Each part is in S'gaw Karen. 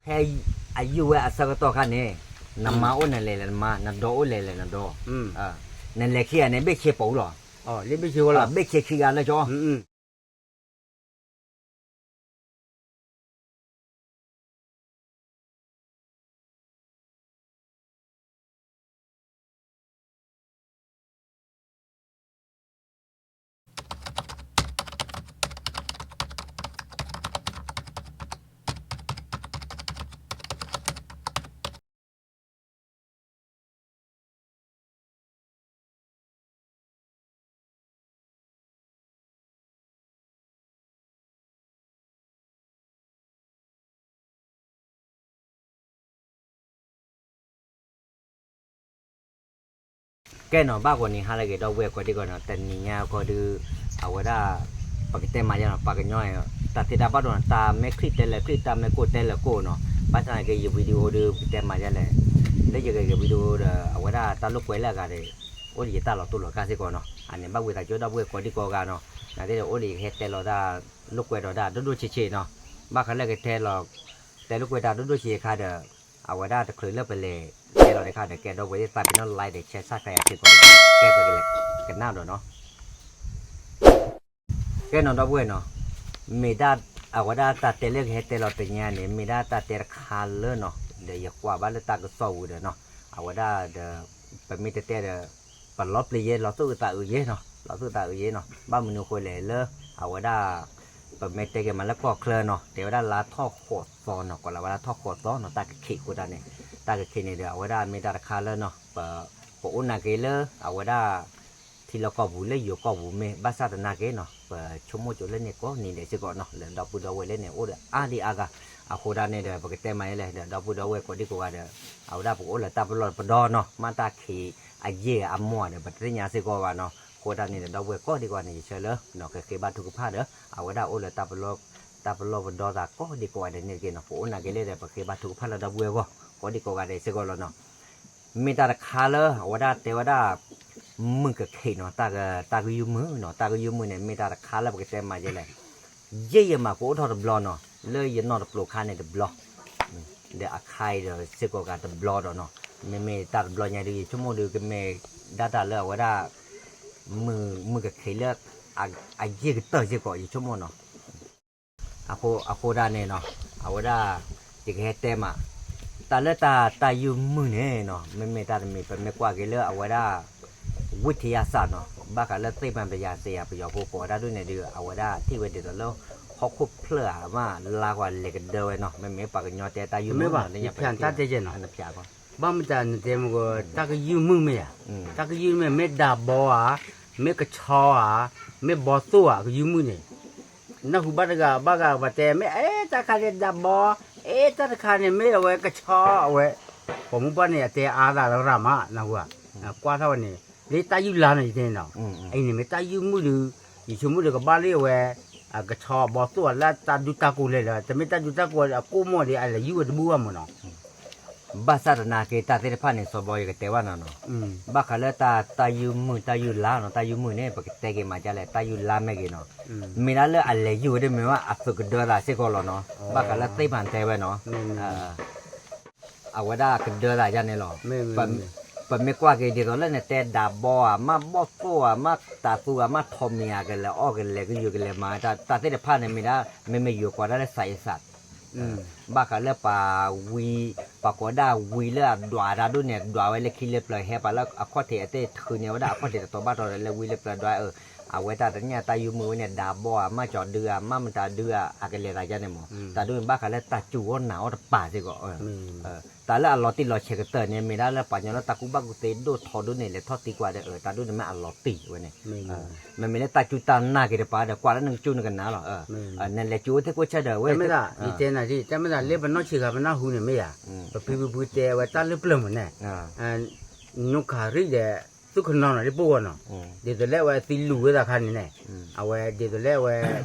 ဖဲအယုၢ်ဝဲအဆၢကတီၢ်ခါန့ၣ်, နမါအိၣ်နလဲၤလဲၤနမါ, နဒီအိၣ်လဲၤလဲၤနဒီ, နလဲၤခံဂၤန့ၣ် ဘ့ၣ်ဆ့ပိာ်လီၤ, ဘ့ၣ်ဆ့ခံဂၤလၢကၠီ ကဲနီၤ ဘၣ်ဂီၤနံၤဟါလၢအဂ့ၤ ဒီပုၢ်ဝဲၢ်ကိးဒံကိးနီၤ, တနံၤညါအဂီၢ်ဒီး အဝဲဒၣ် ပကတဲမၤယါနီၤ, ပှၤကညီ တၢ်သ့တၢ်ဘၣ်ဒိနီၤ, တၢ်မ့ၢ်ချံၣ်တဲလၢာ်ချံၣ်, တၢ်မ့ၢ်ကိၢ်တဲလၢာ်ကိၢ်နီၤ, ဘၣ်ဆၣ်သနာ်က့ ယ video ဒီး ပကတဲမၤယါလဲၣ်, လၢယဂဲၤဂ့ၤ video ဒီး အဝဲဒၣ်တၢ်လိာ်ကွဲလၢအဂၤဒီး အိၣ်လၢယတၢ်လီၤတိၢ်လီၤကၢ်စ့ၢ်ကီးနီၤ, အန့ၣ် ဘၣ်ဝံသးစူၤဒီပုၢ်ဝဲၢ်ကိးဒံကိးဂၤနီၤ, နာ်သက့ဒီး အိၣ်လၢယကဟဲတဲလီၤတၢ်လိာ်ကွဲဒီးတၢ်ဒိၣ်ဒိၣ်ဆံးဆံးနီၤ, ဘၣ်ဃးလၢကတဲလီၤ တဲလိာ်ကွဲတၢ်ဒိၣ်ဒိၣ်ဆံးဆံးအခါဒီး အဝဲဒၣ်တချုးလၢပလဲၤတဲလီၤတခါဒီး ကဲဒီပုၢ်ဝဲၢ်သးပ့ၤနီၣ် like ဒီး share subscribe စ့ၢ်ကီး, ကဲပကလဲၤကနၣ်ဒီးနီၤ ကဲနီၤ ဒီပုၢ်ဝဲၢ်နီၤ, မ့ၢ်ဒၣ် အဝဲဒၣ်တၢ်တဲလၢကဟဲတဲလီၤတနံၤညါန့ၣ် မ့ၢ်ဒၣ်တၢ်တဲတခါလၢနီၤ, ဒီးယကွၢ်ဘၣ်လၢတၢ်ကစီၣ်ပူၤဒီးနီၤ, အဝဲဒၣ်ဒီး ပမ့ၢ်တတဲဒီး ပလီၤပျံၤယဲ လီၤသူၣ်အုးသးအုးယဲနီၤ, လီၤသူၣ်သးအုးယဲနီၤ, ဘၣ်မနုၤအဃိလဲၣ်လၢ အဝဲဒၣ် ပမ့ၢ်တဲက့ၤမးလၢကီၢ်ချၢနီၤ, တဲဝဲဒၣ်လါထီၣ်ဃိးသီနီၤ, ကိးလီၤဝဲဒၣ်ထီၣ်ဃိးသီနီၤ, တၢ်ကခံးအဃိသတးန့ၣ်, တၢ်ကခံးန့ၣ်ဒီး အဝဲဒၣ်မ့ၢ်တၢ်တခါလၢနီၤ, ပ ပအိၣ်နာ်က့ၤလၢ အဝဲဒၣ် ထံလီၢ်ကီၢ်ပူၤလၢယိၤကီၢ်ပူၤမ့ၢ်ဘၣ်ဆၣ်သနာ်က့နီၤ, ပဆိကမိၣ်ကၠိလၢန့ၣ်ကိးနံၤဒဲးစ့ၢ်ကီးနီၤ, လၢဒီပုၢ်ဒီဝဲၢ်လၢန့ၣ် အိၣ်ဒီးအါဒံအါဂၤ, အဃိဒၣ်န့ၣ်ဒီး ပကတဲမးယဲလဲၣ် ဒီးဒီပုၢ်ဒီဝဲၢ်ကိးဒံကိးဂၤဒီး အဝဲဒၣ်ပကအိၣ်လၢတၢ်ပလီၢ်ပဒီနီၤ, မ့ၢ်တၢ်ခံးအယံာ်အမီၢ်ဒီး ပတသ့ၣ်ညါစ့ၢ်ကီးဘၣ်နီၤ, အဃိဒၣ်န့ၣ်ဒီး ဒီပုၢ်ဝဲၢ်ကိးဒံကိးဂၤန့ၣ် ယဆၢလၢ ကဃ့ဘါထုကဖၣ်ဒီး အဝဲဒၣ်အိၣ်လၢ တၢ်ပလီၢ်ပဒီသးကိးဒံကိးဂၤဒဲးန့ၣ်တက့ၢ်နီၤ, ပအိၣ်နာ်က့ၤလၢဒီး ပဃ့ဘါထုကဖၣ်လၢဒီပုၢ်ဝဲၢ်အဂီၢ် ကိးဒံကိးဂၤဒဲးစ့ၢ်ကီးလီၤနီၤ. မ့ၢ်တၢ်တခါလၢ အဝဲဒၣ်တဲဝဲဒၣ် မုၢ်ကခံးနီၤ, တၢ်က တၢ်ကယုၢ်မုၢ်နီၤ, တၢ်ကယုၢ်မုၢ်န့ၣ် မ့ၢ်တၢ်တခါလၢပကတဲမးယဲလဲၣ်, ယဲယမၤကအိၣ်ထီၣ်တဘျီနီၤ, လၢယနီၢ်တပျိၤခါန့ၣ်တဘျီ, ဒီးအခါအံၤဒီးစ့ၢ်ကီးဂၤတဘျီဒီးနီၤ, မ့မ့ၢ်တၢ်တဘျီညါဒုး ယဆိကမိၣ်ဒုး ကမ့ၢ်ဒၣ်တၢ်လၢအဝဲဒၣ် မုၢ် မုၢ်ကခံးလၢ အယံာ်ကတၢၢ်စ့ၢ်ကီး ယဆိကမိၣ်နီၤ. အဃိ အဃိဒၣ်န့ၣ်နီၤ, အဝဲဒၣ် ယကဟဲတဲမး တၢ်လၢတၢ် တၢ်ယုၢ်မုၢ်န့ၣ်နီၤ, မ့မ့ၢ်တၢ်တမံၤ ပမ့ၢ်ကွၢ်က့ၤလၢအဝဲဒၣ် ဝံထယၤစးနီၤ, ဘၣ်ဃးလၢသ့ၣ်ပံၤယၤစယၤ ပယီၤဖိကိးဝဲဒၣ်ဒ်န့ၣ်ဒီး အဝဲဒၣ်ထံၣ်ဝဲဒ်သိးလၢ ဟီၣ်ခိၣ်ဖျၢၣ်ဧါ မ့ၢ်လါကွၢ်လဲၤကဒၢဝဲနီၤ, မ့မ့ၢ်ပှၤကညီတဲတၢ်ယုၢ်မုၢ်နီၤ, လၢညါပတၢ်တဲကဲနီၤ, ဘၣ်မတၤနတဲမကီး တၢ်ကယုၢ်မုၢ်မ့ၢ်ဧါ, တၢ်ကယုၢ်မုၢ်မ့ၢ် မ့ၢ်ဒးဘီဧါ, မ့ၢ်ကဆီဧါ, မ့ၢ်ဘီသိၣ်ဧါ ကယုၢ်မုၢ်န့ၣ် နၢ်ဟူဘၣ်တဂၤဘၣ်ဂၤပှၤတဲ မ့ၢ်အဲၣ်တၢ်တခါန့ၣ်ဒးဘီ, အဲၣ်တၢ်တခါန့ၣ် မ့ၢ်အဝဲကဆီအဝဲ, ပိာ်မုၣ်ပှၢ်န့ၣ် အတဲအါသးလၢရၤမး နၢ်ဟူဧါ, ကွၢ်ထီၣ်ဝဲန့ၣ် လၢတၢ်ယုၢ်လါန့ၣ် ယတဲန့ၣ်နီၤ, အအံၤန့ၣ်မ့ၢ်တၢ်ယုၢ်မုၢ်ဒီး ယဆိကမိၣ်ဒီးကဘၣ်လၢအဝဲ အကဆီအဘီသိၣ်ဧါ လၢတၢ်ဒူတၢ်ကိးလဲၣ်လၢ တမ့ၢ်တၢ်ဒူတၢ်ကိးအကိၣ်မီၢ်ဒီး အလဲၤယုၢ်ဝဲတဘူၣ်ဘၣ်မ့ၢ်နီၤ ဘၣ်ဆၣ်သနာ်က့ တၢ်သ့ၣ်တဖၣ်န့ၣ် စီၤဘီယကတဲဘၣ်နၤနီၤ, ဘၣ်ဃးလၢတၢ် တၢ်ယုၢ်မုၢ် တၢ်ယုၢ်လါနီၤ, တၢ်ယုၢ်မုၢ်န့ၣ် ပကတဲက့ၤမးဒ်လဲၣ် တၢ်ယုၢ်လါမ့ၢ်ဂ့ၤနီၤ, မ့ၢ်ဒၣ်လၢအလဲၤယုၢ်ဝဲဒၣ်မ့ၢ်ဝဲ အသုးကဒၢသးစ့ၢ်ကီးလီၤနီၤ, ဘၣ်ဃးလၢသ့ၣ်ပၣ်တဲဝဲနီၤ အဝဲဒၣ်ကဒၢသးယါန့ၣ်လီၤ. ပမ့ၢ်ကွၢ်က့ၤဒ်သိးလၢနတဲဒးဘီဧါ, မ့ၢ်ဘီၣ်သိၣ်ဧါ, မ့ၢ်တၤသူဧါ, မ့ၢ်ထိးမံၤဧါ, ကလဲၤအီၣ်ကလဲၤကယုၢ်ကလဲၤမၤ တၢ်သ့ၣ်တဖၣ်န့ၣ်မ့ၢ်ဒၣ် မ့မ့ၢ်ယိၤကွၢ်ဒၣ်လၢ စးအ့စး, ဘၣ်ဃးလၢပှၤဝံ, ပှၤကိးဒၣ်ဝံလၢအဒွးတၢ်ဒိၣ်န့ၣ် ဒွးဝဲလၢခံလၢပျၢၤ ဟဲပှၤလၢအခီၣ်ထံးအသ့ၣ်ထုးန့ၢ်ဝဲဒၣ်အခီၣ်ထံးတတီၤဘၣ်တီၤဒီး လၢဝံလၢပျၢၤဒွးအၢ အဝဲတၢ်တညၣ်တၢ်ယုၢ်မုၢ်ဝဲန့ၣ် ဒးဘီဧါ, မ့ၢ်ကၠီၤဒုဧါ, မ့ၢ်မတၤဒုဧါ, အကလဲၤသးယါန့ၣ်မး, တၢ်ဒ်န့ၣ် ဘၣ်ဃးလၢတၢ်စူၢ်အီၣ်နာ်အီၣ်တပၤစ့ၢ်ကီး, တၢ်လၢအလီၤတံၢ်လီၤဆဲးကတၢၢ်န့ၣ် မ့ၢ်ဒၣ်လၢပှၤကညီလၢတၢ်ကူၣ်ဘၣ်ကူၣ်သ့ဒိၣ်ထီဒိၣ်န့ၣ် လဲၤထီၣ်သံကွၢ်ဒီး တၢ်ဒ်န့ၣ်မ့ၢ်အလီၤတံၢ်ဝဲန့ၣ်, မ့မ့ၢ်လၢတၢ်စူၢ်တၢ်နာ်က့ၤတပၤဒီး ကွၢ်လၢနကစူၢ်နကနာ်လီၤ, နလဲၤစူၢ်အိၣ်ထဲကိးဆၢဒီးဝဲ, တၢ်မ့ၢ်သး ယတဲနၤဒ် တၢ်မ့ၢ်သးလၢပနီၢ်ဆံးခါပနၢ်ဟူန့ၣ်မ့ၢ်ယါ, ပဖံပဖုတဲဝဲတၢ်လၢပျၢၤမးန့ၣ် နူခးရံၣ်ဒီး သုးခနီၤနီၤ လၢပဂီၢ်နီၤ, ဒ်သိးလၢအဝဲသံလူၤဝဲသးခါန့ၣ်န့ၣ်, အဝဲဒ်သိးလၢအဝဲ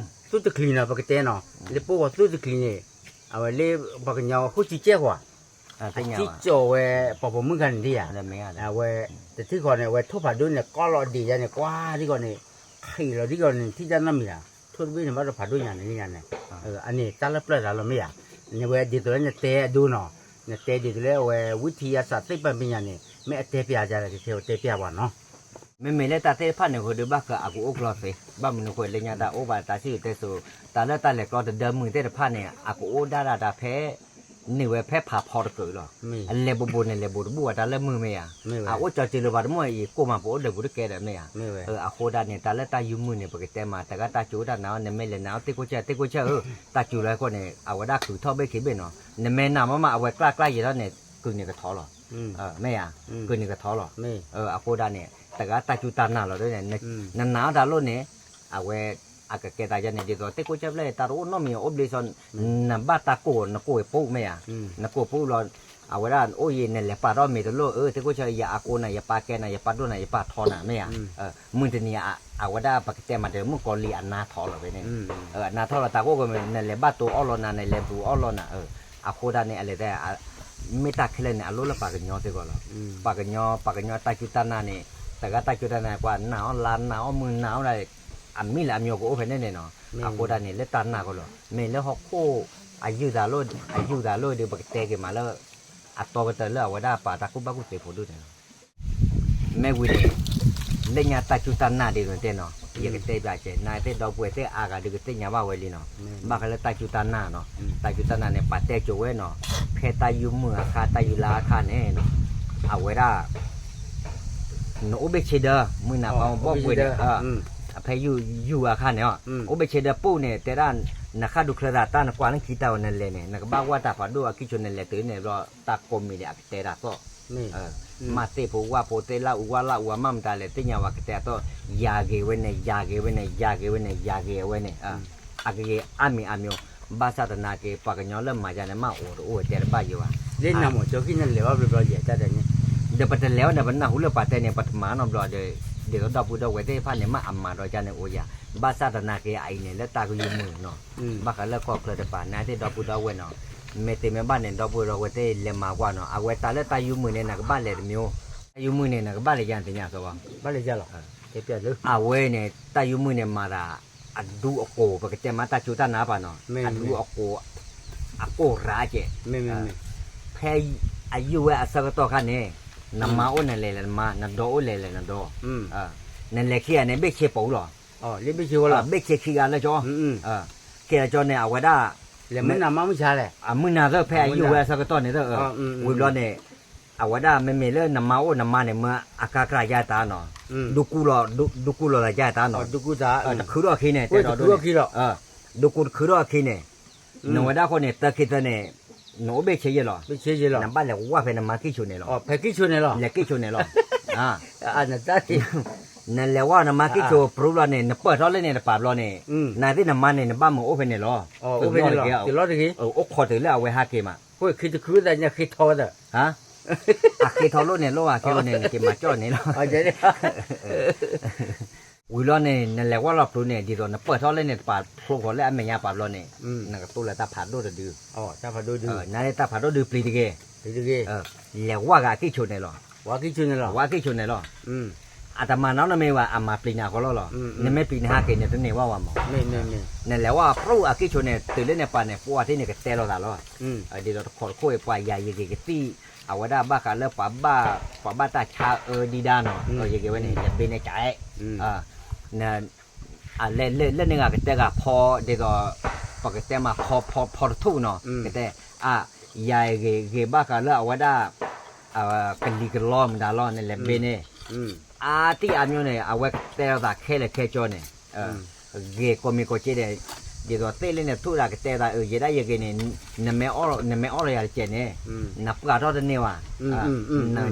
သုးတချံနီၤ ပကတဲနီၤ, လၢပဂီၢ်သုးတချံန့ၣ်, အဝဲလၢပှၤကညီဃိၣ်စံကဲၢ်ဃီ, အစံကၠီၤဝဲ ပှၤပိာ်မုၣ်ခါန့ၣ်ဒ်ယါ, အဝဲ တထံၣ်ဃီန့ၣ် အဝဲထိၣ်ဖးဒိၣ်န့ၣ် ကီၢ်လီၤဒံးယါန့ၣ် ကွၢ်ထံၣ်ဃီန့ၣ်, ဃံးလီၤထံၣ်ဃီန့ၣ် ထံၣ်တၢ်နီတမံၤလၢၤ, ထိၣ်တဘ့ၣ်န့ၣ် ဘၣ်ဒီးဖးဒိၣ်ညါန့ၣ်န့ၣ်, အန့ၣ်တၢ်လၢပျၢၤသးလီၤမ့ၢ်ယါ, နဝဲဒ်သိးလၢနတဲအဒိနီၤ, နတဲဒ်သိးလၢအဝဲ ဝံထံယါစးသ့ၣ်ပၣ်ပညါန့ၣ် မ့ၢ်အတဲပျးယၤဒီး ကတဲပျးပှၤနီၤ. မ့မ့ၢ်လၢတၢ်သ့ၣ်တဖၣ်န့ၣ် ဃုဒုးဘၣ်ဃးအကအိၣ်ကျီသ့, ဘၣ်မနုၤဃိလၢညါတၢ်အိၣ်ဘၣ်တၢ်စံၣ်စိၤတဲစိၤ, တၢ်လၢတၢ်လဲၤကျီတဒၢမုၢ်သ့ၣ်တဖၣ်န့ၣ် အကအိၣ်ဒၣ်ဒၣ်တၢ်ဖဲ န့ၢ်ဝဲဖဲဖးဖီတကုာ်လီၤ. အလဲၤဘူးဘူးန့ၣ် လဲၤဘူးတဘူးဝဲ တၢ်လၢမုၢ်မ့ၢ်ဧါ, အအိၣ်ကၠီစ့လၢၤဘၣ်တမ့ၢ်အံၤ ကိၢ်မးပအိၣ်ဒၢးဘူးတကဲဒီးမ့ၢ်ဧါ. အဃိဒၣ်န့ၣ် တၢ်လၢတၢ်ယုၢ်မုၢ်န့ၣ် ပကတဲမး တဂၤတၢ်စူၤတၢ်နာ်အီၤ နမ့ၢ်လဲၤနာ်အီၤသ့ၣ်ကိၢ်ဆၢ သ့ၣ်ကိၢ်ဆၢဧၢ, တၢ်စူၤလီၤအဃိန့ၣ် အဝဲဒၣ်ကုာ်ထီၣ်ဘ့ၣ်ခံဘ့ၣ်နီၤ, နမ့ၢ်နာ်မးမး အဝဲကျၢ်ကျၢ်ယဲၤထီၣ်န့ၣ် ကုာ်န့ၣ်ကထီလီၤ. မ့ၢ်ဧါ, ကုာ်န့ၣ်ကထီလီၤ. အဃိဒၣ်န့ၣ် တဂၤတၢ်စူၤတၢ်နာ်လီၤဒ်န့ၣ် နနာ်အီၤတၢ်လိၣ်န့ၣ် အဝဲ အကကဲသးယါန့ၣ် ဒ်သိးသ့ၣ်ကိၢ်ဆၢဖျၢၣ် တၢ်တအိၣ်နီတမံၤ အိၣ်ဘျ့စီ နဘၣ်တၢ်ကိၢ် နကိၢ်ပူၤမ့ၢ်ဧါ, နကိၢ်ပူၤလီၤ, အဝဲဒၣ်အိၣ်ယံၤ နလဲၤပာ်ထီၣ်မ့ၤတလိၣ်ဧၢ သ့ၣ်ကိၢ်ဆၢ ယအကိၢ်နၤ ယပာ်ကဲနၤ ယပာ်ဒိၣ်နၤ ယပာ်ထီနၤမ့ၢ်ဧါ, မုၢ်တနံၤ အဝဲဒၣ်ပကတဲမး တမုၣ်ကီၤလံၤအနါထီလီၤဖဲန့ၣ်, အနါထီလီၤ တၢ်ကအိၣ်ကမ့ၢ် နလဲၤဘၣ်တိၤအီၣ်လီၤနၤ နလဲၤဘူးအီၣ်လီၤနၤ, အဃိဒၣ်န့ၣ် အလဲၤတဲ မ့ၢ်တၢ်ခဲလၢာ်န့ၣ် အလိၣ်လၢပှၤကညီစ့ၢ်ကီးလီၤ. ပှၤကညီ ပှၤကညီတၢ်စူၤတၢ်နာ်န့ၣ် တဂၤတၢ်စူၤတၢ်နာ် ကွၢ်နာ်အီၤလါ နာ်အီၤမုၢ် နာ်အီၤဒၣ် အမံၤလၢအမံၤကအိၣ်ဖဲန့ၣ်န့ၣ်နီၤ, အဃိဒၣ်န့ၣ် လၢတၢ်နာ်ကီလီၤ. မ့ၢ်လၢဟီၣ်ခိၣ် အယုၢ်သးလိၣ် အယုၢ်သးလိၣ်ဒီး ပကတဲက့ၤမးလၢ အတီကတၢၢ်လၢအဝဲဒၣ်ပှၤတၢ်ကူၣ်ဘၣ်ကူၣ်သ့ဖိဒိၣ်န့ၣ်လီၤ. မ့ၢ်ဝံၤန့ၣ် လၢညါတၢ်စူၤတၢ်နာ်ဒ်သိးတဲနီၤ ယကတဲဘၣ်ကဲ နသ့ၣ်ဒီပုၢ်ဝဲၢ်သ့ၣ်အါဂၤဒီးကသ့ၣ်ညါဘၣ်ဝဲလံနီၤ, ဘၣ်ဃးလၢတၢ်စူၤတၢ်နာ်နီၤ, တၢ်စူၤတၢ်နာ်န့ၣ် ပှၤတဲစိၤဝဲနီၤ, ဖဲတၢ်ယုၢ်မုၢ်အခါ တၢ်ယုၢ်လါအခါန့ၣ်နီၤ, အဝဲဒၣ် နအိၣ်ဘ့ၣ်ဆ့ဒၢ မုၢ်နၤပှၤဘီၣ်ဘှ့ၣ်န့ၣ်, ဖဲယုၢ်ယုၢ်အခါန့ၣ်, အိၣ်ဘ့ၣ်ဆ့ဒၢပူၤန့ၣ် တဲဒၣ် နဃၣ်ဒူချၢသးတၢ် နကွၢ်လၢခံတၢ်ဝဲနလဲၤန့ၣ် နကဘၣ်ဝၢ်တၢ်ဖးဒိၣ်အကံၢ်ဆိး နလဲၤတုၤန့ၣ်ဘျီ တၢ်ကိးမံၤန့ၣ် အကတဲတၢ်သီၣ်, မ့ၢ်သ့ၣ်ဖိဝၣ်ဖိသ့ၣ်လၢအူဝၣ်လၢအူဝၣ်မးမတၤလဲၣ် သ့ၣ်ညါဝဲကတဲတၢ်သီၣ်, ယၤဂ့ၤဝဲန့ၣ် ယၤဂ့ၤဝဲန့ၣ် ယၤဂ့ၤဝဲန့ၣ် ယၤဂ့ၤဝဲန့ၣ် အကဂ့ၤအါမံၤအါမံၤ, ဘၣ်ဆၣ်သနာ်က့ ပှၤကညီလၢမၤယၤန့ၣ် မ့ၢ်အိၣ်တအိၣ်တဲတဘၣ်ယံၤဘၣ်, လၢနမ့ၢ်ကၠီခံန့ၣ်လဲၤဘၣ်ဘျီဘျီယဲၢ်တၢ်တန့ၣ်, ဒီးပတလဲၤဝဲန့ၣ် ပနၢ်ဟူလၢပှၤတဲန့ၣ် ပတမၤနီတဘျီဒီး ဒ်သိးဒီပုၢ်ဒီဝဲၢ်သ့ၣ်တဖၣ်န့ၣ် မ့ၢ်အမၤဒီးယၤန့ၣ်အိၣ်ယၤ, ဘၣ်ဆၣ်သနာ်က့ အအံၤန့ၣ် လၢတၢ်ကယုၢ်မုၢ်နီၤ, ဘၣ်ဃးလၢကီၢ်ချၢတပၤ နသ့ၣ်ဒီပုၢ်ဒီဝဲၢ်နီၤ, မ့ၢ်သ့မ့ၢ်ဘၣ်န့ၣ် ဒီပုၢ်ဒီဝဲၢ်သ့ၣ်လဲၤမၤကွၢ်နီၤ, အဝဲတၢ်လၢတၢ်ယုၢ်မုၢ်န့ၣ် နကဘၣ်လဲၤတမံၤ, တၢ်ယုၢ်မုၢ်န့ၣ် နကဘၣ်လဲၤယၤသ့ၣ်ညါသီဘၣ်, ဘၣ်လဲၤယၤလီၤ, အဝဲန့ၣ် တၢ်ယုၢ်မုၢ်န့ၣ် မၤသး အဒူအကိၢ် ပကတဲမးတၢ်စူၤတၢ်နာ်ပာ်နီၤ, အဒူအကိၢ် အကိၢ်ရးကဲး, ဖဲအယုၢ်ဝဲအဆၢကတီၢ်ခါန့ၣ် နမါအိၣ်နလဲၤလဲၤနမါ, နဒီအိၣ်လဲၤလဲၤနဒီ, နလဲၤခံဂၤန့ၣ် ဘ့ၣ်ဆ့ပူၤလီၤ, ဘ့ၣ်ဆ့ခံဂၤလၢကၠီ, ခံဂၤကၠီန့ၣ် အဝဲဒၣ် အမုၢ်နၤသၢဖဲအယုၢ်ဝဲအဆၢကတီၢ်န့ၣ်သၢ, ဝံၤဘျီန့ၣ် အဝဲဒၣ်မ့မ့ၢ်လၢနမါအိၣ်နမါန့ၣ် မ့ၢ်အကါကြၢ်ယါတၢ်နီၤ, ဒူကူလီၤ, ဒူကူလီၤသးယါတၢ်နီၤ, တခုထီၣ်အခံန့ၣ် တဲဒီးဒ်န့ၣ်, ဒူကူတခုထီၣ်အခံန့ၣ်, နဝဲဒၣ်အဃိန့ၣ် တၢ်ခံသၢန့ၣ် နအိၣ်ဘ့ၣ်ဆ့ယဲၢ်လီၤ, နဘၣ်လဲၤဝၢ်ဖဲနမါကံၢ်ဆိးန့ၣ်လီၤ, လဲၤကံၢ်ဆိးန့ၣ်လီၤ, နလဲၤဝၢ်နမါကံၢ်ဆိးပြူလီၤန့ၣ် နပၢၢ်ထီၣ်လၢန့ၣ်တပၤဘျီန့ၣ်, နသ့ၣ်နမါန့ၣ် နဘၣ်မုာ်အိၣ်ဖဲန့ၣ်လီၤ, အိၣ်ခိးတုၤလၢအဝဲဟးက့ၤမး, အဃ့ထီၣ်လိၣ်န့ၣ်လိၣ်ဘၣ်ခဲလၢာ်န့ၣ် နက့ၤမၤကၠီၣ်န့ၣ်လီၤ ဝံၤလီၤန့ၣ် နလဲၤဝၢ်လီၤပြူန့ၣ် ဒ်သိးနပၢၢ်ထီၣ်လၢန့ၣ်တပၤဖျိဃီၤလၢအမဲာ်ညါပာ်ဘျီန့ၣ်, နကတိၢ်လၢတၢ်ဖးဒိၣ်တဒု, နတၢ်ဖးဒိၣ်ဒုပျံၤတဂ့ၤ, လဲၤဝၢ်ဂၤအကံၢ်ဆိးန့ၣ်လီၤ, ဝၢ်ကံၢ်ဆိးန့ၣ်လီၤ, အတမၤနီတမံၤဘၣ် အမၤပျံၤနၤဃီလီၤလီၤ, နမ့ၢ်ပျံၤနဟးက့ၤန့ၣ် တန့ၢ်ဝဲဘၣ်မး, နလဲၤဝၢ်ပြူအကံၢ်ဆိးန့ၣ် တုၤလၢန့ၣ်ပၤန့ၣ် ပှၤသ့ၣ်န့ၣ်ကတဲလိာ်သးလီၤ, ဒ်သိးတခိးတခိၣ်အံၤ ပှၤယၤယဂ့ၤကသံၣ်, အဝဲဒၣ်ဘၣ်ဃးလၢပှၤဘၣ်, ပှၤဘၣ်တၢ်ဆါအၢဒံးဒါနီၤ, ယဂ့ၤဝဲန့ၣ် လဲၤဘ့န့ၣ်ကအဲၣ် လၢန့ၣ်ဂၤကတဲဂၤဖီ ဒ်သိး ပကတဲမးဖီ ဖီတထူၣ်နီၤ ကတဲ အါ ယၤဂ့ၤဂ့ၤဘၣ်ဃးလၢအဝဲဒၣ် ကလံၤကလီမတၤလီၤန့ၣ် လဲၤဘ့န့ၣ် အါတံၢ်အါမျိုးန့ၣ် အဝဲတဲလိာ်သးခဲလၢာ်ခဲဆ့န့ၣ် ဂ့ၤကိးမံၤကိးက့ဒီး ဒ်သိးသ့ၣ်လၢန့ၣ်ထူၣ်ဒၣ်ကတဲသးအၢ ယဲဒၣ်ယဂ့ၤန့ၣ် နမ့ၢ်အီၣ်လီၤယၤတကဲးန့ၣ် နပှၢ်ထီၣ်တန့ၢ်ဘၣ်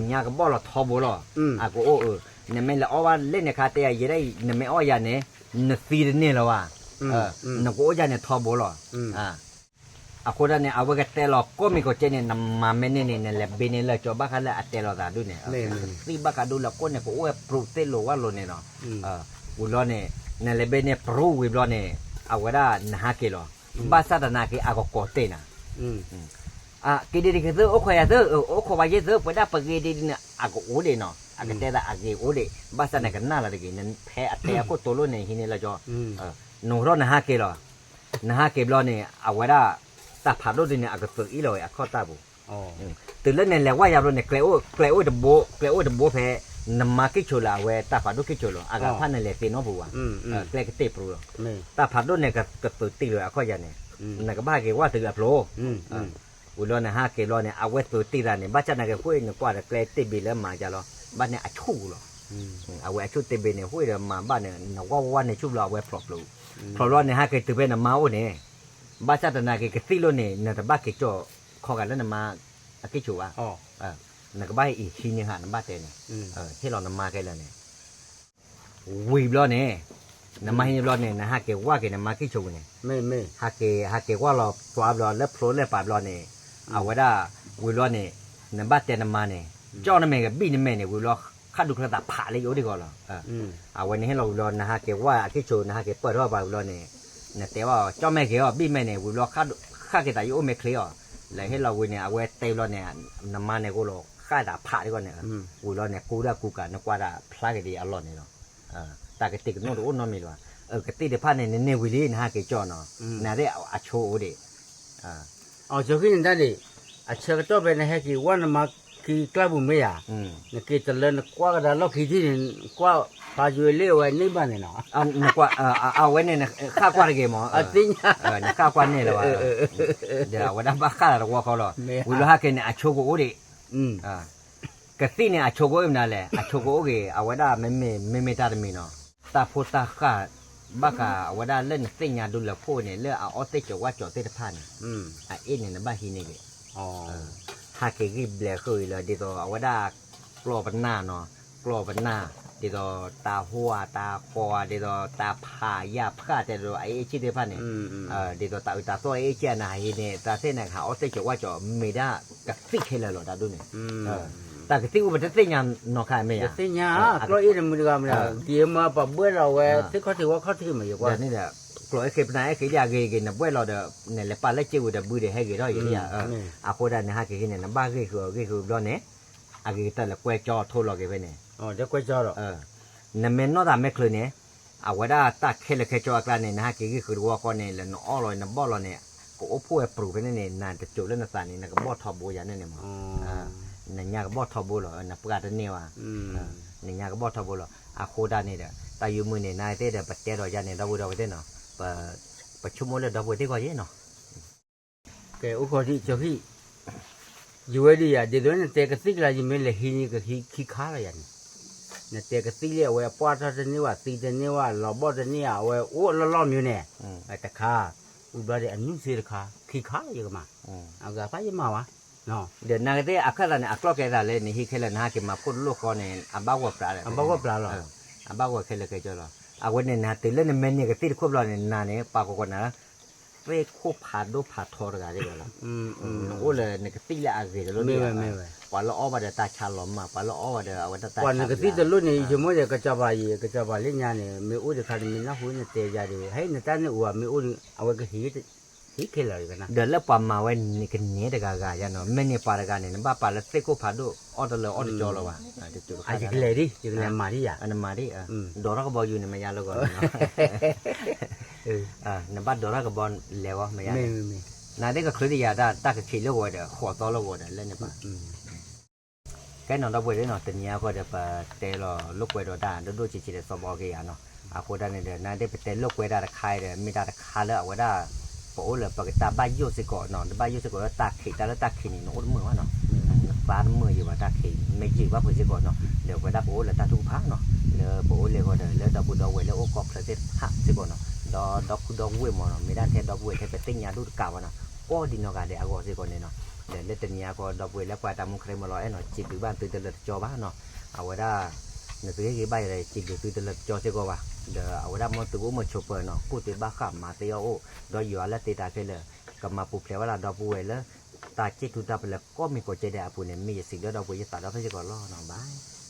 နညါကဘီၣ်လီၤထီဘိလီၤ အကအိၣ်အၢ နမ့ၢ်လဲၤအီၣ်ဘၣ်လဲၣ်န့ၣ်ခါတဲယၤ ယဲဒၣ်နမ့ၢ်အီၣ်ယၤန့ၣ် နသံတန့ၢ်လၢၤဘၣ် နကအိၣ်ယၤန့ၣ်ထီဘိလီၤ အဃိဒၣ်န့ၣ် အဝဲကတဲလီၤကိးမံၤကိးက့န့ၣ် နမၤမ့ၢ်န့ၢ်န့ၣ် နလဲၤဘ့န့ၢ်လၢကၠီဘၣ်ဃးလၢအတဲလိာ်သးဒုးန့ၣ် သံၣ်ဘၣ်ဃးဒုးလၢကိးန့ၣ် ကအိၣ်ဝဲပြူးသ့ၣ်လိၤဝဲလိၤန့ၣ်နီၤ ဝံၤလီၤန့ၣ် နလဲၤဘ့န့ၢ်ပြူးဝံၤဘျီန့ၣ် အဝဲဒၣ်နဟးက့ၤလီၤ ဘၣ်ဆၣ်သနာ်က့ အကကိးတ့ၢ်နၤ က့ၤဒံးတက့ၤသၢ အိၣ်ခိးယၤသၢ အိၣ်ခိးဘၣ်ယဲၢ်သၢ ပဝဲဒၣ်ပဂ့ၤဒ်န့ၣ် အကအိၣ်ဒံးနီၤ အကတဲသးအဂ့ၤအိၣ်ဒံး ဘၣ်ဆၣ်နကနၣ်လီၤတဂ့ၤ ဖဲအတဲအခိၣ်တိလိၣ်န့ၣ် ဟံးန့ၢ်လၢကၠီ နအိၣ်ထီၣ်နဟးက့ၤလီၤ နဟးက့ၤဘျီန့ၣ် အဝဲဒၣ် တၢ်ဖးဒိၣ်ဒ်န့ၣ် အကသုးအ့ၣ်လီၤဝဲအခီၣ်တၢ်ပူၤ, တုၤလၢနလဲၤဝဲယါဘျီန့ၣ် ကျဲအိၣ်တဘိ ကျဲအိၣ်တဘိဖဲ နမါက့ၣ်ဆိးလၢအဝဲတၢ်ဖးဒိၣ်က့ၣ်ဆိးလီၤ အဂၤဖၣ်န့ၣ်လဲၤသ့နီတပူၤဘၣ်, ကျဲကတ့ၢ်ပြူလီၤ, တၢ်ဖးဒိၣ်န့ၣ် ကသုးတ့ၢ်လီၤအခီၣ်ယါန့ၣ်, နကဘၣ်ဟဲက့ၤဝဲတုၤအဖျိ ဝံၤလီၤန့ၣ် ဟးက့ၤဘျီန့ၣ် အဝဲသုးတ့ၢ်သးန့ၣ် ဘၣ်ဆၣ်နာ်က့ၤဃိ နကွၢ်ဒီးကျဲတ့ၢ်ဘ့ၣ်လၢမၤယါလီၤ, ဘၣ်န့ၣ်အဆူၣ်လီၤ, အဝဲအဆူၣ်တ့ၢ်ဘ့ၣ်န့ၣ် ဃိဒီးမၤဘၣ်န့ၣ် နဝါဝါဝါန့ၣ်ဆူၣ်ဘျီအဝဲဖျိးဖျိး, ဖျိးဘျီန့ၣ် ဟးက့ၤတုၤဖဲနမါအိၣ်န့ၣ်, ဘၣ်ဆၣ်တနာ်က့ၤကသံၣ်လိၣ်န့ၣ် နတဘၣ်က့ၤကၠီၣ်ခီဂာ်လၢနမါအက့ၣ်ဆိးဘၣ်, နကဘၣ်ဟဲအံၤဟံးန့ၢ်ဟးနဘၣ်တဲန့ၣ်, ဟ့ၣ်လီၤနမါခဲလၢာ်န့ၣ် ဝံၤဘျီန့ၣ်, နမါဟံးန့ၢ်ဘျီန့ၣ် နဟးက့ၤဝဲက့ၤနမါက့ၣ်ဆိးန့ၣ်, ဟးက့ၤ ဟးက့ၤဝဲလီၤသွါဘျီ လၢဖျိလၢပာ်ဘျီန့ၣ်, အဝဲဒၣ် ဝံၤဘျီန့ၣ် နဘၣ်တဲနမါန့ၣ်, ကၠီၣ်နမဲာ်ကဘံၣ်နမဲာ်န့ၣ် ဝံၤဘျီ ခါဒူၣ်ချၢသးဖးလၢယအိၣ်ဒံးကီးလီၤ. အဝဲန့ၣ်ဟ့ၣ်လီၤဝံၤဘျီ နဟးက့ၤဝဲအက့ၣ်ဆိး နဟးက့ၤပၢၢ်ထီၣ်ပာ်ဝံၤဘျီန့ၣ်, နတဲဘၣ် ကၠီၣ်မဲာ်က့ၤအီၤ ဘံၣ်မဲာ်န့ၣ် ဝံၤဘျီ ဃၣ်က့ၤသးယအိၣ်မဲာ်ချ့အီၤ, လဲၤဟ့ၣ်လီၤဝံၤန့ၣ် အဝဲတဲဘျီန့ၣ်, နမါန့ၣ်ကအိၣ်လီၤ ဃၣ်သးဖးဒံးကီးန့ၣ်, ဝံၤဘျီန့ၣ် ကူဒၣ်ကူကၤ နကွၢ်တၢ်ဖျါက့ၤဒံးအလီၢ်န့ၣ်လီၤ. တၢ်ကတ့ၢ်ကနိၣ်တအိၣ်နီတမံၤလၢၤဘၣ်. ကသံၣ်တဖၣ်န့ၣ် နန့ၢ်ဝံၤလံ နဟးက့ၤကၠီၣ်နီၤ, နသ့ၣ်အဆိကအိၣ်ဒံး, အဆိကန့ၣ်တၢ်ဒံး, အဆၢကတီၢ်ဖဲနဟဲက့ၤဝဲနမါ ခံကျါပူၤမ့ၢ်ဧါ, နက့ၤတလၢနကွၢ်ကဒါလီၢ်ခံထံၣ်န့ၣ် ကွၢ်ဖးယွဲလ့အဝဲန့ၢ်ဘၣ်န့ၣ်နီၤ, နကွၢ်, အဝဲန့ၣ် နဃၣ်ကွၢ်တဂ့ၤမး, နဃၣ်ကွၢ်န့ၢ်လၢၤဘၣ်, ဒီးအဝဲဒၣ်ဘၣ်ဃၣ်လၢတဝီဃီလီၤ, ဝံၤလီၤဟဲက့ၤန့ၣ် အဆိကအိၣ်ဒံး ကသံၣ်န့ၣ် အဆိကအိၣ်မနုၤလဲၣ်, အဆိကအိၣ်ဂ့ၤ အဝဲဒၣ်မ့မ့ၢ်တၢ်တမံၤနီၤ, တၢ်ဖိတၢ်ဃၢ် ဘၣ်ဃးအဝဲဒၣ်လၢနသ့ၣ်ညါဒုးလၢခိၣ်န့ၣ် လၢအအီၣ်သ့ၣ်ကၠီၤဝၣ်ကၠီၤသ့ၣ်တဖၣ်န့ၣ်, အအ့ၣ်န့ၣ် နဘၣ်ဟံးန့ၢ်ဂ့ၤ, ဟးက့ၤဂံၢ်ဘျဲးဃုာ်အံၤလၢ ဒ်သိးအဝဲဒၣ် ကျီၢ်ပနၢ်နီၤ, ကျီၢ်ပနၢ်, ဒ်သိးတၢ်ဟိၣ်တၢ်ဃီ ဒ်သိးတၢ်ဖးယၣ်ဖးတဲဒိးအအ့ၣ်ဆံၣ်သ့ၣ်တဖၣ်န့ၣ်, ဒ်သိးတၢ်အုးတၢ်သီၣ်အအ့ၣ်ဆံၣ် နဟးဟံးန့ၢ် တၢ်သ့ၣ်န့ၣ် ဟးအီၣ်သ့ၣ်ကၠီၤဝၣ်ကၠီၤ မ့ၢ်ဒၣ်ကသံၣ်ခဲလၢာ်လီၤ တၢ်ဒ်န့ၣ်, တၢ်ကသံၣ်အိၣ်ပတသ့ၣ်ညါနီၤခါမ့ၢ်ဧါ, တသ့ၣ်ညါ, ကျီၢ်အ့ၣ်တမုၢ်တဂၤမ့ၢ်, က့ၤမၤပှၤဘှဲလီၤဝဲ သ့ၣ်ခီၣ်ထံးဝၣ်ခီၣ်ထံးမ့ၢ်ယကွၢ်, ကျီၢ်အ့ၣ်ဃ့ပနၢ်အ့ၣ်ဃ့ဒ်အဂ့ၤဂ့ၤ နဘှဲလီၤဒီး နလဲၤပာ်လၢစ့ဝံၤဒီးဘုဒီးဟဲဂ့ၤထီၣ်ယၤ, အဃိဒၣ်န့ၣ် ဟးက့ၤဟံးန့ၢ် နဘၣ်ဂ့ၢ်ဃုာ်အီၤဂ့ၢ်ဃုာ်ဘျီန့ၣ်, အဂ့ၤကတၢၢ်လၢကွဲကၠီထိလီၤက့ၤဖဲန့ၣ် နမ့ၢ်နီၢ်သးမ့ၢ်ချုးန့ၣ်, အဝဲဒၣ်တၢ်ခဲလၢာ်ခဲဆ့အကျါန့ၣ် နဟးက့ၤဂံၢ်ဃုာ်တဝီဃီန့ၣ် လၢနအီၣ်လီၤနဘီၣ်လီၤန့ၣ်, ကအိၣ်ဖှိၣ်ဝဲပြူၤဖဲန့ၣ်န့ၣ် နတစိၤလၢနသးန့ၣ် နကဘီၣ်ထီဘိယၤန့ၣ်န့ၣ်မး, နညါကဘီၣ်ထီဘိလီၤ နပှၢ်တန့ၢ်ဘၣ်, နညါကဘီၣ်ထီဘိလီၤ အဃိဒၣ်န့ၣ်ဒီး တၢ်ယုၢ်မုၢ်န့ၣ် နသ့ၣ်ဒီးပတဲဒီးယၤန့ၣ် ဒီပုၢ်ဒီဝဲၢ်သ့ၣ်နီၤ, ပဆိကမိၣ်လၢဒီပုၢ်ဝဲၢ်သ့ၣ်ဂီၢ်ယဲနီၤ ကဲ အိၣ်ခိးထံၣ်ကၠီခံ, ယဝဲဒၣ်ယၤ ဒ်သိးနတဲကသံၣ်ကျါ ယမ့ၢ်လဲၤဟံးန့ၢ်ကဟံးခံခါလီၤယၤန့ၣ်, နတဲကသံၣ်လၢအဝဲအပှၢ်ထီၣ်တန့ၢ်ဘၣ် သံတန့ၢ်ဘၣ် လီၤဘီၣ်တန့ၢ်ဘၣ် အဝဲအိၣ်လီၢ်လီၢ်မ့ၢ်န့ၣ်, တခါ, ဝံၤဘျီဒီးအနုၢ်စ့တခါ ခံခါလီၤယကမၤ, အဂၤဖးယမၤဝဲ, ဒီးနကသ့ၣ်အခၢၣ်သးန့ၣ် အကျီၢ်ကဲသးလၢနဟံးခဲလၢာ် နဟးက့ၤမၤဖှိၣ်တလိၣ်ဃီန့ၣ် အဘၣ်ဂီၢ်ပြးလီၤ, အဘၣ်ဂီၢ်ခဲလၢာ်ခဲဆ့လီၤ, အဝဲန့ၣ်နတုၤလၢနမ့ၢ်န့ၢ်ကသံၣ်တခိၣ်ဘျီန့ၣ် နၤန့ၣ် ပှၤကကိးနၤ သ့ၣ်ခိၣ်ဖးဒိၣ်ဖးထီတဂၤဒ်ဝဲလီၤ, နအိၣ်လၢနကသံၣ်လၢအဂ့ၤတလိၣ်ဒ်, ပှၤလၢအီၣ်ဘၣ်ဒီးတၢ်ဆါလီၤမၢ် ပှၤလၢအီၣ်ဘၣ်ဒီးအဝဲတၢ်ဆါ, ပှၤနကသံၣ်တလိၣ်န့ၣ် ယဆိကမိၣ်ဒီး ကစီၤပၤယံၤ ကစီၤပၤလၢညါန့ၣ် မ့ၢ်အိၣ်တခါန့ၣ် မ့ၢ်နၢ်ဟူနတဲယၤဒီး ဟဲနတၢ်န့ၣ်အိၣ်ဘၣ် မ့ၢ်အိၣ်ဒီး အဝဲကဟံး ဟံးခဲလၢာ်ကနၣ်, ဒီးလၢပှၤမၤဝဲန့ၣ်ကန့ၢ်တဂၤဂၤယါနီၤ, မ့ၢ်န့ၢ်ပှၤတဂၤန့ၣ် နဘၣ်ပာ်လၢသ့ၣ်ခိၣ်ဖးဒိၣ် အီၣ်တလၢအီၣ်တကၠီလီၤဘၣ်, ယကလဲၤဒ် ယကလဲၤမၤဒ်ယၤ, နမၤဒ်, ဒိးထီၣ်ကဘီယူၤန့ၣ်မ့ၢ်ယါလၢဂီၢ်, နဘၣ်ဒိးထီၣ်ကဘီလဲၤဂီၢ်မ့ၢ်ယါ, နသ့ၣ်ကချုးဒ်ယၤ တၢ်ကဆံးလၢဂီၢ်ဒီး ဃိးသီလၢဂီၢ်ဒီး လၢန့ၣ်ပှၤ ကဲနီၤ ဒီပုၢ်ဝဲၢ်နီၤ တနံၤအံၤဃီဒီး ပတဲလီၤလိာ်ကွဲဒီးတၢ်ဒိၣ်ဒိၣ်ဆံးဆံးဒီးစီၤဘီက့ၤယၤနီၤ, အဃိဒၣ်န့ၣ်ဒီး နသ့ၣ်ပတဲလိာ်ကွဲတၢ်တခါအံၤဒီး မ့ၢ်တၢ်တခါလၢအဝဲဒၣ် ပအိၣ်လၢပကတၢ်ဘၣ်ယိၣ်စ့ၢ်ကီးနီၤ, တဘၣ်ယိၣ်စ့ၢ်ကီးလၢတၢ်ခံး တၢ်လၢတၢ်ခံးန့ၣ် နအိၣ်တမုာ်ဘၣ်နီၤ, နသးတမုာ်ယံၤဘၣ် တၢ်ခံး မ့ၢ်ယံာ်ဘၣ်ဖုးစ့ၢ်ကီးနီၤ, ဒီးပဝဲဒၣ်ပအိၣ်လၢတၢ်ထုကဖၣ်နီၤ, လၢပအိၣ်လဲၤဃီဒီး လၢဒီပုၢ်ဒီဝဲၢ်လၢအိၣ်ကီၢ်ချၢသ့ၣ်တဖၣ်စ့ၢ်ကီးနီၤ, ဒီးဒီပုၢ်ဒီဝဲၢ်မ့ၢ်နီၤ မ့ၢ်ဒၣ်ထဲဒီပုၢ်ဝဲၢ်ထဲပသ့ၣ်ညါဒိၣ်တကးဘၣ်နီၤ, ကိးဒံနီၢ်ဂၤဒဲးအဂီၢ်စ့ၢ်ကီးန့ၣ်နီၤ, ဒီးလၢတနံၤအံၤဃီ ဒီပုၢ်ဝဲၢ်လၢကွၢ်တၢ်မူခရံာ်မ့ၢ်လီၤအဲၣ်နီၤ စံးဘျုးဘၣ်သုတလၢတကၠီဘၣ်နီၤ, အဝဲဒၣ် နသုဟ့ၣ်ဂံၢ်ဘၣ်ယၤဒီး စံးဘျုးသုတလၢတကၠီစ့ၢ်ကီးဘၣ်, ဒီးအဝဲဒၣ်မ်သုကအိၣ်မုာ်ဆိးပၢၤနီၤ ကူၣ်သ့ဘၣ်ဃးမၤသ့အီၣ်အိၣ်, ဒီးယွၤလၢသ့တၢ်ခဲလၢာ် ကမၤပူၤဖျဲးဝဲဒၣ်ဒီပုၢ်ဝဲၢ်လၢ တၢ်စံးထူတၢ်ပလၢၤကိးမံၤကိးကဲဒဲးအပူၤန့ၣ် မ့ၢ်ယစံးဘျုးဒီပုၢ်ဝဲၢ်ယသးဒီဖျၢၣ်စ့ၢ်ကီးလီၤနီၤ bye.